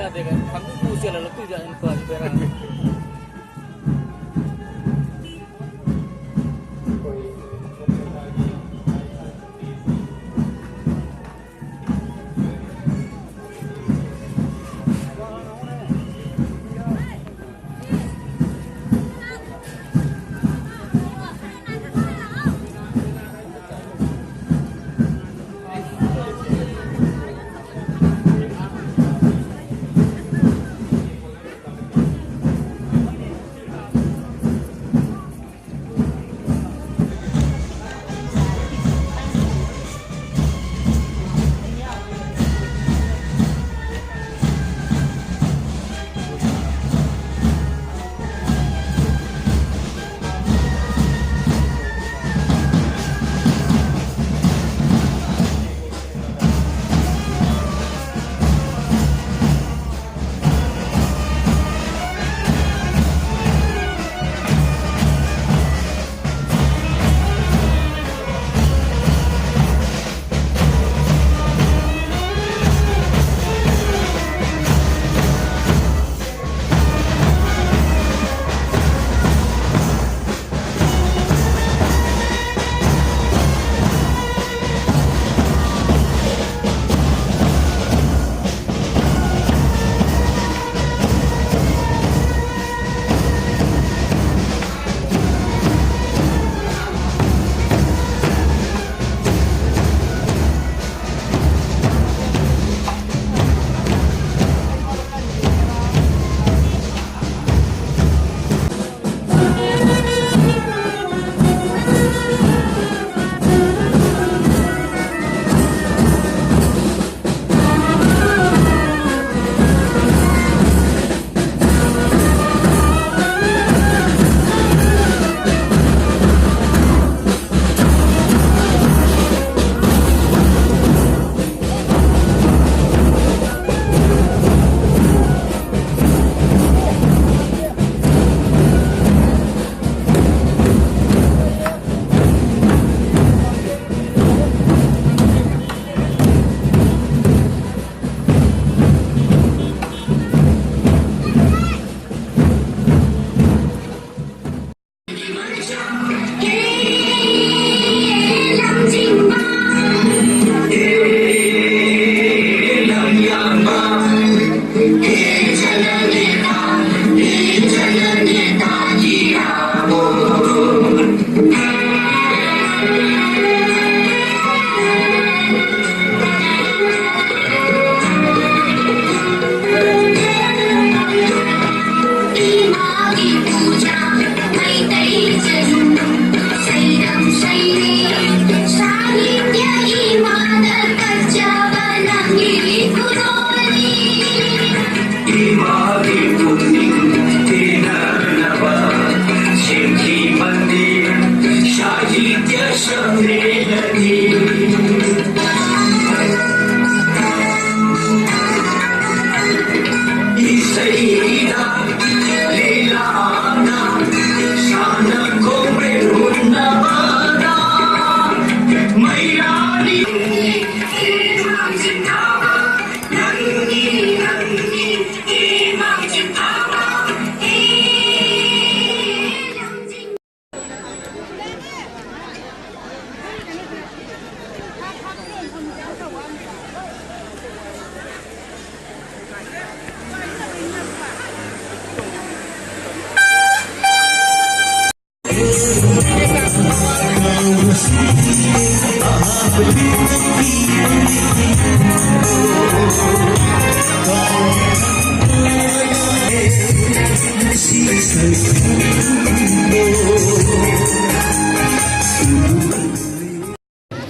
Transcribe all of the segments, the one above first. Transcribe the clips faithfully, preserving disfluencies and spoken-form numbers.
ꯌꯥꯗꯦ ꯀꯥꯏꯅ ꯈꯪꯗꯦ ꯄꯨ ꯆꯦꯜꯍꯜꯂꯛꯇꯣꯏꯖꯥꯠꯅꯤ ꯅꯨꯄꯥꯁꯤ ꯕꯦꯔꯥꯅꯤ꯫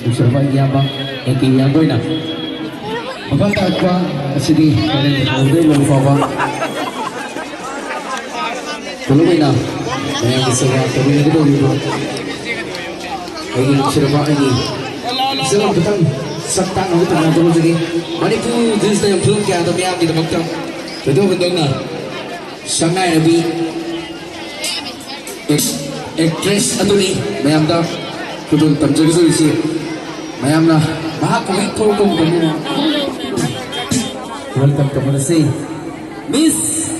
ꯅꯨꯡꯁꯤꯔꯕ ꯏꯌꯥꯝꯕ, ꯑꯦ ꯀꯦ ꯏꯌꯥꯝꯕ ꯑꯣꯏꯅ ꯃꯈꯥ ꯇꯥꯔꯛꯄ ꯑꯁꯤꯗꯤ ꯍꯣꯔꯦꯟ ꯍꯧꯕꯗꯒꯤ ꯂꯣꯏꯕ ꯐꯥꯎꯕ ꯄꯨꯂꯞ ꯑꯣꯏꯅ ꯃꯌꯥꯝꯒꯤ ꯁꯦꯕꯥ ꯇꯧꯃꯤꯟꯅꯒꯗꯧꯔꯤꯕ ꯑꯩꯒꯤ ꯅꯨꯡꯁꯤꯔꯕ ꯑꯩꯒꯤ ꯏꯆꯜ ꯑꯃꯈꯛꯇꯪ ꯁꯛ ꯇꯥꯛꯅꯕ ꯇꯧꯖꯒꯦ꯫ ꯃꯅꯤꯄꯨꯔ ꯗꯤꯖꯤꯇꯦꯜ ꯐꯤꯂꯝ ꯀꯌꯥꯗ ꯃꯤꯌꯥꯝꯒꯤꯗꯃꯛꯇ ꯊꯣꯏꯗꯣꯛ ꯍꯦꯟꯗꯣꯛꯅ ꯁꯛꯅꯥꯏꯔꯕꯤ ꯑꯦꯛ-, ꯑꯦꯛꯇ꯭ꯔꯦꯁ ꯑꯗꯨꯅꯤ ꯃꯌꯥꯝꯗ ꯈꯨꯗꯣꯜ ꯇꯝꯖꯒꯗꯧꯔꯤꯁꯤ꯫ ꯃꯌꯥꯝꯅ ꯃꯍꯥꯛꯄꯨ ꯍꯦꯛ ꯊꯣꯛꯂꯛꯄ ꯃꯇꯝꯗ ꯋꯦꯜꯀꯝ ꯇꯧꯃꯤꯟꯅꯁꯤ꯫ ꯃꯤꯁ